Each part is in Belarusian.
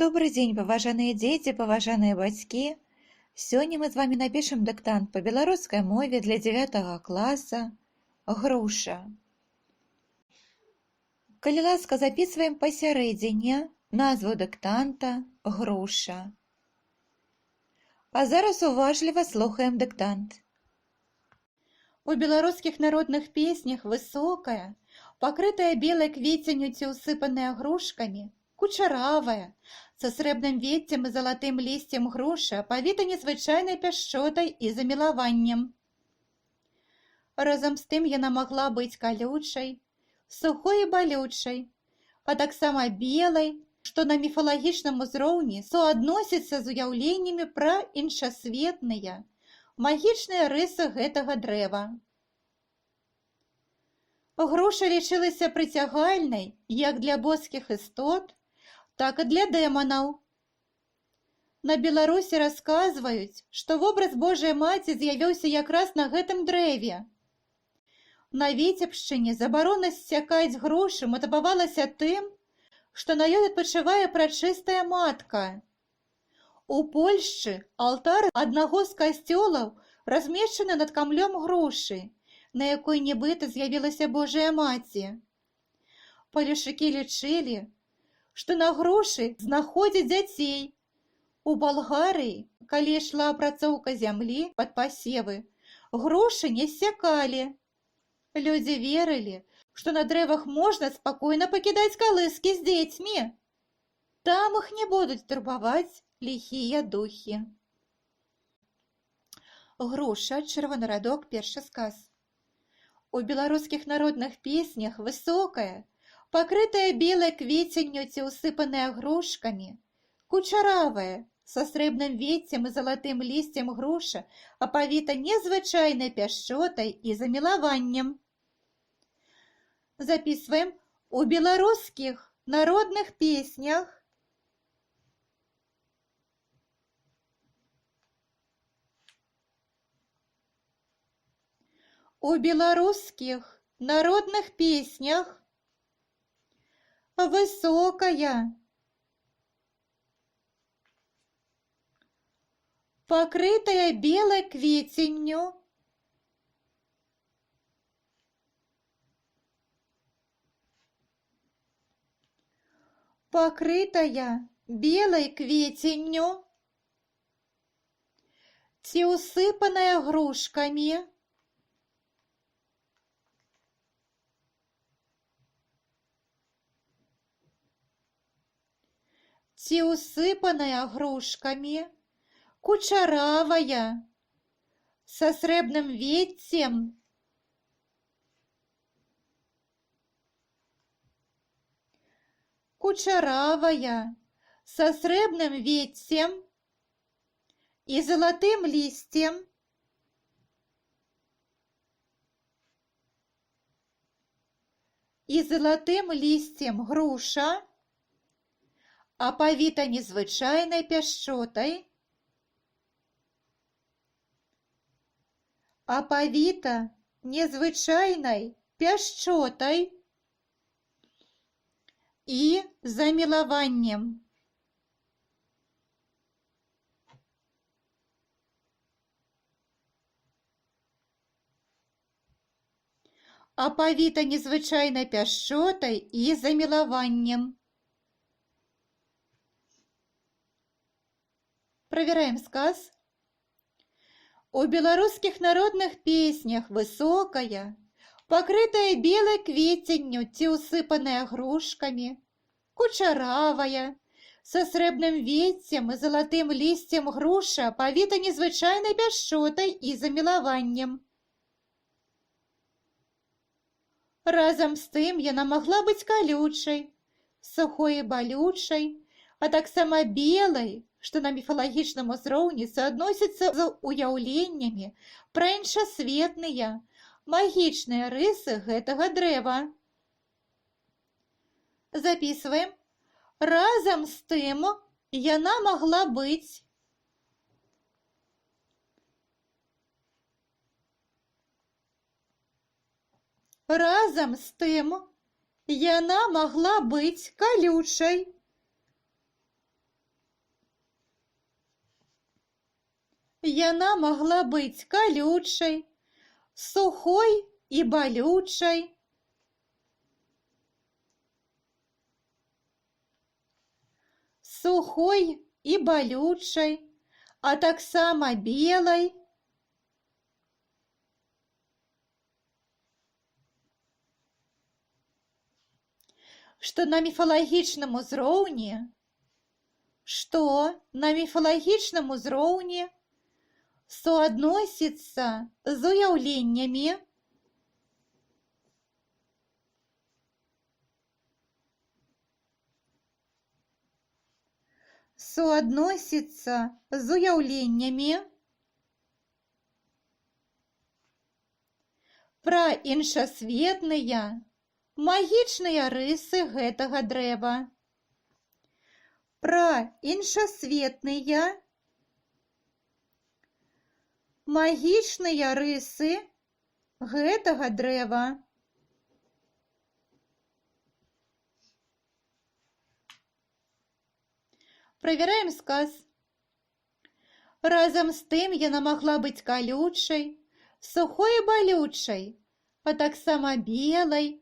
Добры дзень, паважаныя дзеці, паважаныя бацькі. Сёння мы з вамі напішам дыктант па беларускай мове для 9 класа «Груша». Калі ласка, запісваем пасярэдзіне назву дыктанта «Груша». А зараз уважліва слухаем дыктант. У беларускіх народных песнях высокая, пакрытая белай квеценню ці ўсыпаная грушкамі, кучаравая, са срэбным веццем і залатым лісцем груша павіта незвычайнай пяшчотай і замілаваннем. Разам з тым яна магла быць калючай, сухой і балючай, а таксама белай, што на міфалагічным узроўні суадносіцца з уяўленнямі пра іншасветныя, магічныя рысы гэтага дрэва. Груша лічылася прыцягальнай як для боскіх істот, так і для дэманаў. На Беларусі расказваюць, што вобраз Божай Маці з'явіўся якраз на гэтым дрэве. На Віцебшчыне забарона ссякаць грушы матывавалася тым, што на ёй адпачывае Прачыстая Матка. У Польшчы алтар аднаго з касцёлаў размешчаны над камлём грушы, на якой нібыта з'явілася Божая Маці. Палешукі лічылі, што на грушы знаходзяць дзяцей. У Балгарыі, калі ішла апрацоўка зямлі пад пасевы, грушы не ссякалі. Людзі верылі, што на дрэвах можна спакойна пакідаць калыскі з дзецьмі. Там іх не будуць турбаваць ліхія духі. Груша, чырвоны радок, першы сказ. У беларускіх народных песнях высокая, пакрытая белай квеценню ці ўсыпаная грушкамі, кучаравая, са срэбным веццем і залатым лісцем груша апавіта незвычайнай пяшчотай і замілаваннем. Записываем. У беларускіх народных песнях высокая, покрытая белой кветенью, покрытая белой кветенью, ці усыпаная грушками, ці усыпаная грушками, кучаравая, са срэбным веццем, кучаравая, са срэбным веццем і залатым лісцем, і залатым лісцем груша, апавіта незвычайнай пяшчотай, апавіта незвычайнай пяшчотай і замілаваннем. Апавіта незвычайнай пяшчотай і замілаваннем. Проверяем сказ. У беларускіх народных песнях высокая, покрытая белой кветенню ці усыпаная грушкамі, кучаравая, са срэбным веццем і залатым лісцем груша павіта незвычайнай пяшчотай і замілаваннем. Разам з тым яна магла быць калючай, сухой і балючай, а таксама белай, што на міфалагічным узроўні суадносіцца з уяўленнямі пра іншасветныя, магічныя рысы гэтага дрэва. Записываем. Разам з тым яна магла быць Разам з тым яна магла быць калючай, Яна магла быць калючай, сухой і балючай. Сухой і балючай, а таксама белай. Што на міфалагічным узроўні, што на міфалагічным узроўні суадносіцца з уяўленнямі пра іншасветныя магічныя рысы гэтага дрэва. Пра іншасветныя магічныя рысы гэтага дрэва. Правяраем сказ. Разам з тым яна магла быць калючай, сухой і балючай, а таксама белай,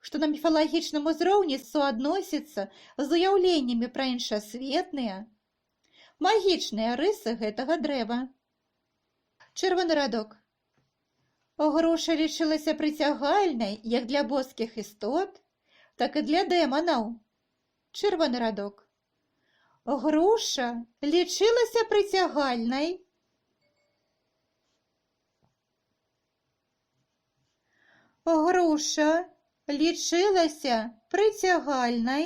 што на міфалагічным узроўні суадносіцца з уяўленнямі пра іншасветныя магічныя рысы гэтага дрэва. Чырвоны радок. Груша лічылася прыцягальнай як для боскіх істот, так і для дэманаў. Чырвоны радок. Груша лічылася прыцягальнай Груша лічылася прыцягальнай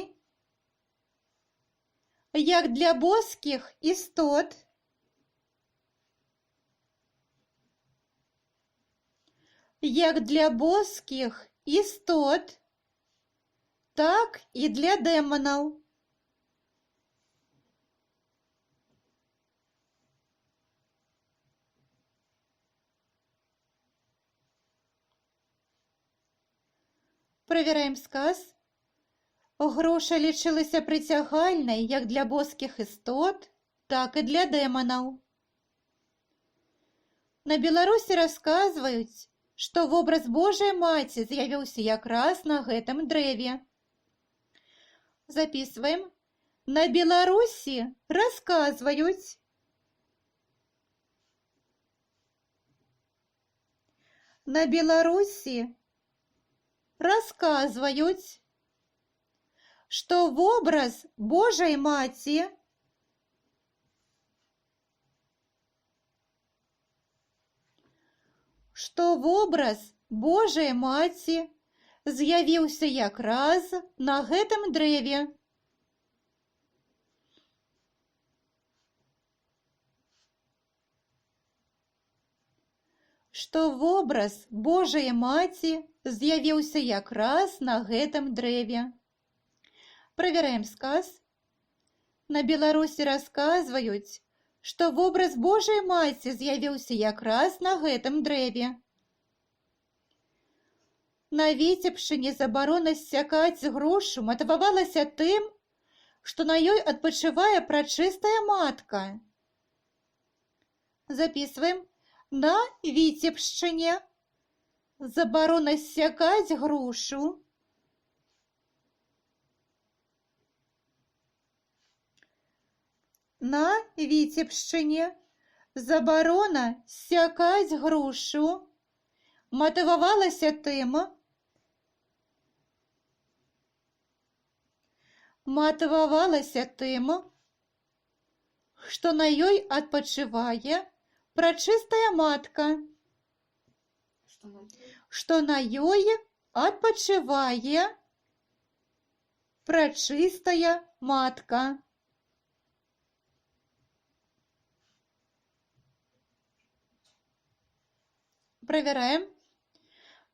як для боскіх істот, як для боскіх істот, так і для дэманаў. Правяраем сказ. Груша лічылася прыцягальнай як для боскіх істот, так і для дэманаў. На Беларусі расказваюць, што вобраз Божай маці з'явіўся якраз на гэтым дрэве. Записываем. На Беларусі расказваюць. На Беларусі расказваюць, што вобраз Божай маці што вобраз Божай маці з'явіўся якраз на гэтым дрэве. Што вобраз Божай маці з'явіўся якраз на гэтым дрэве. Правяраем сказ. На Беларусі расказваюць, што вобраз Божай маці з'явіўся якраз на гэтым дрэве. На Віцебшчыне забарона ссякаць грушу матывавалася тым, што на ёй адпачывае прачыстая матка. Записываем. На Віцебшчыне забарона ссякаць грушу На Віцебшчыне забарона ссякаць грушу матывавалася тым, што на ёй адпачывае прачыстая матка, што на ёй адпачывае прачыстая матка. Правяраем.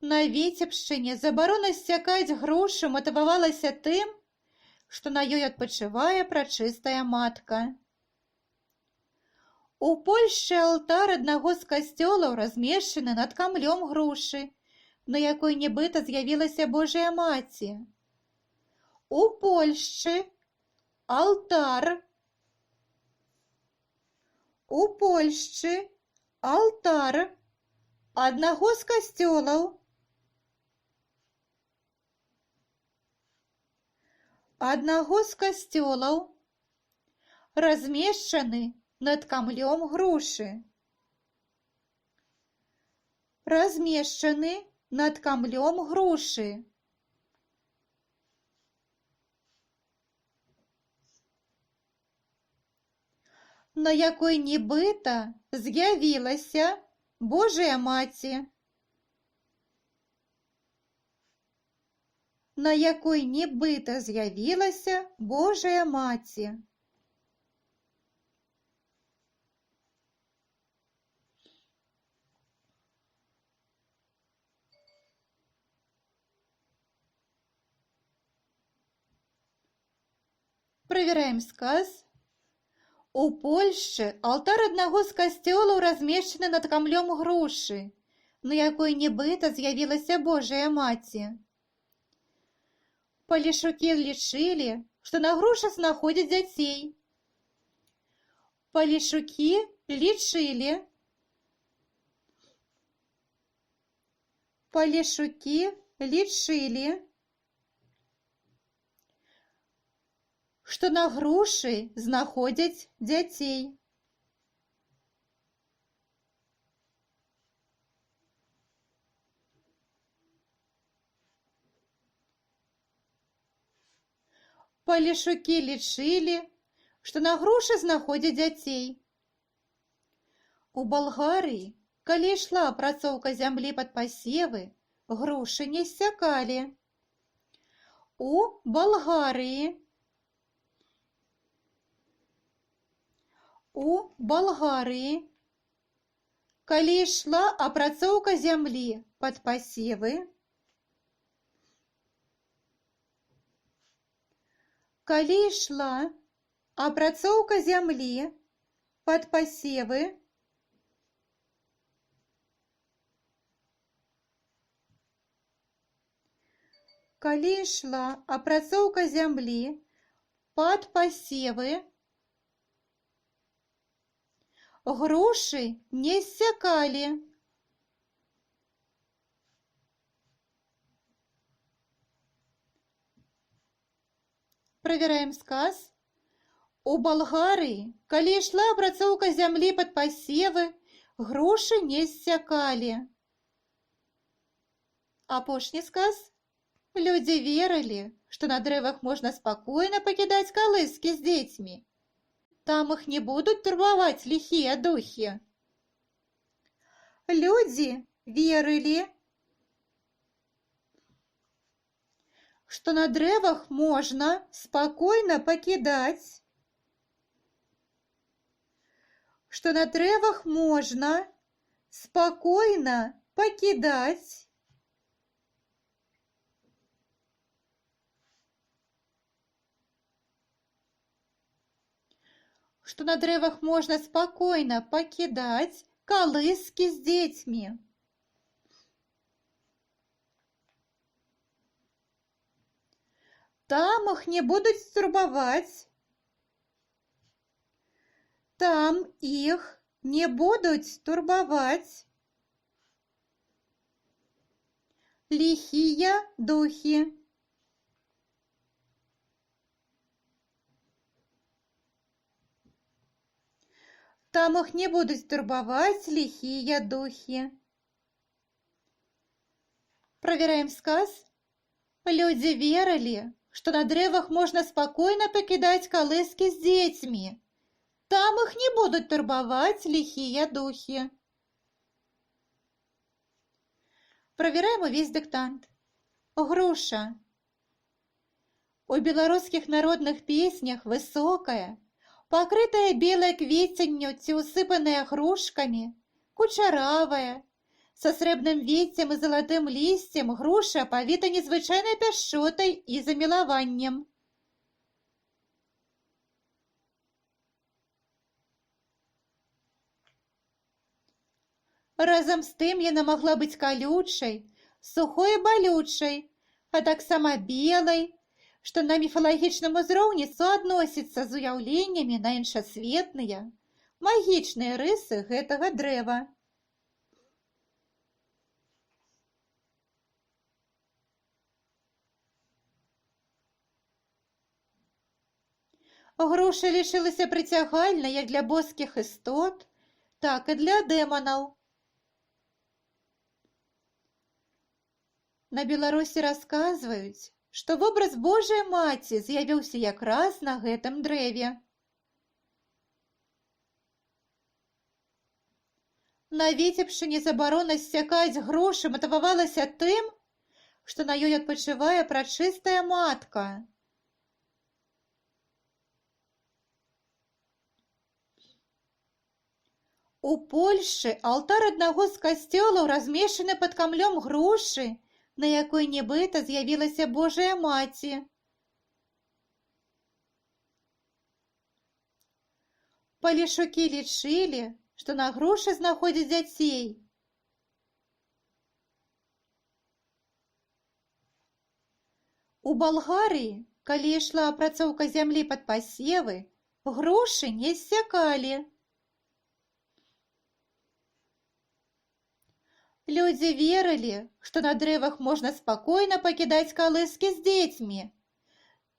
На Віцебшчыне забарона ссякаць грушу матывавалася тым, што на ёй адпачывае прачыстая матка. У Польшчы алтар аднаго з касцёлаў размешчаны над камлём грушы, на якой нібыта з'явілася Божая маці. У Польшчы алтар. У Польшчы Алтар аднаго з касцёлаў. Аднаго з касцёлаў размешчаны над камлём грушы. Размешчаны над камлём грушы. На якой нібыта з'явілася Божая Маці. На якой нібыта з'явілася Божая Маці. Правяраем сказ. У Польшчы алтар аднаго з касцёлаў размешчаны над камлём грушы, на якой нібыта з'явілася Божая Маці. Палешукі лічылі, што на грушах знаходзяць дзяцей. Палешукі лічылі. Палешукі лічылі, што на грушы знаходзяць дзяцей. Палешукі лічылі, што на грушы знаходзяць дзяцей. У Балгарыі, калі ішла апрацоўка зямлі пад пасевы, грушы не ссякалі. У Балгарыі. У Балгарыі, калі ішла апрацоўка зямлі пад пасевы, калі ішла апрацоўка зямлі пад пасевы, калі ішла апрацоўка зямлі пад пасевы, грушы не ссякалі. Правяраем сказ. У Балгарыі, калі ішла апрацоўка зямлі пад пасевы, грушы не ссякалі. Апошні сказ. Людзі верылі, што на дрэвах можна спакойна пакідаць калыскі з дзецьмі. Там их не будут турбаваць ліхія духі. Людзі верылі, што на дрэвах можна спакойна пакідаць, што на дрэвах можна спакойна пакідаць што на дрэвах можна спакойна пакідаць калыскі з дзецьмі. Там их не будуць турбаваць. Там іх не будуць турбаваць ліхія духі. Там их не будуць турбаваць ліхія духі. Правяраем сказ. Людзі верылі, што на дрэвах можна спакойна пакідаць калыскі з дзецьмі. Там их не будуць турбаваць ліхія духі. Правяраем увесь дыктант. Груша. У беларускіх народных песнях высокая, пакрытая белай квеценню ці усыпаная грушкамі, кучаравая, са срэбным веццем і залатым лісцем груша павіта незвычайнай пяшчотай і замілаваннем. Разам з тым яна магла быць калючай, сухой і балючай, а таксама белай, што на міфалагічным узроўні суадносіцца з уяўленнямі на іншасветныя, магічныя рысы гэтага дрэва. Груша лічылася прыцягальнай як для боскіх істот, так і для дэманаў. На Беларусі расказваюць, што вобраз Божай Маці з'явіўся якраз на гэтым дрэве. На Віцебшчыне забарона ссякаць грушы матывавалася тым, што на ёй адпачывае Прачыстая Матка. У Польшчы алтар аднаго з касцёлаў размешчаны пад камлём грушы, на якой нібыта з'явілася Божая Маці. Палешукі лічылі, што на грушы знаходзяць дзяцей. У Балгарыі, калі ішла апрацоўка зямлі пад пасевы, грушы не ссякалі. Людзі верылі, што на дрэвах можна спакойна пакідаць калыскі з дзецьмі.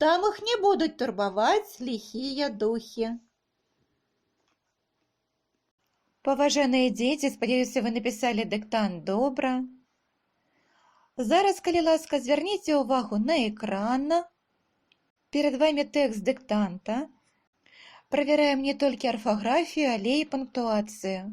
Там іх не будуць турбаваць ліхія духі. Паважаныя дзеці, спадзяюся, вы напісалі дыктант добра. Зараз, калі ласка, звярніце ўвагу на экран. Перад вамі тэкст дыктанта. Правяраем не толькі арфаграфію, але і пунктуацыю.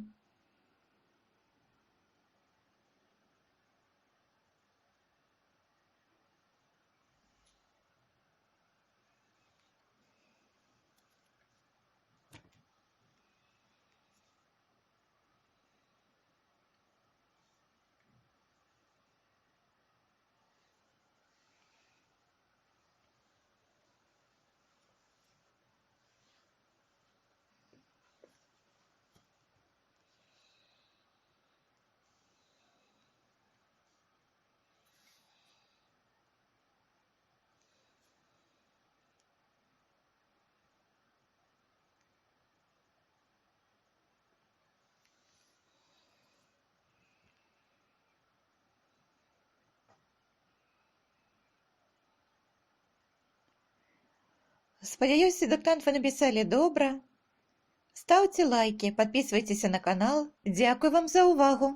Спадзяюся, дыктант вы напісалі добра. Стаўце лайкі, падпісвайцеся на канал. Дзякуй вам за ўвагу!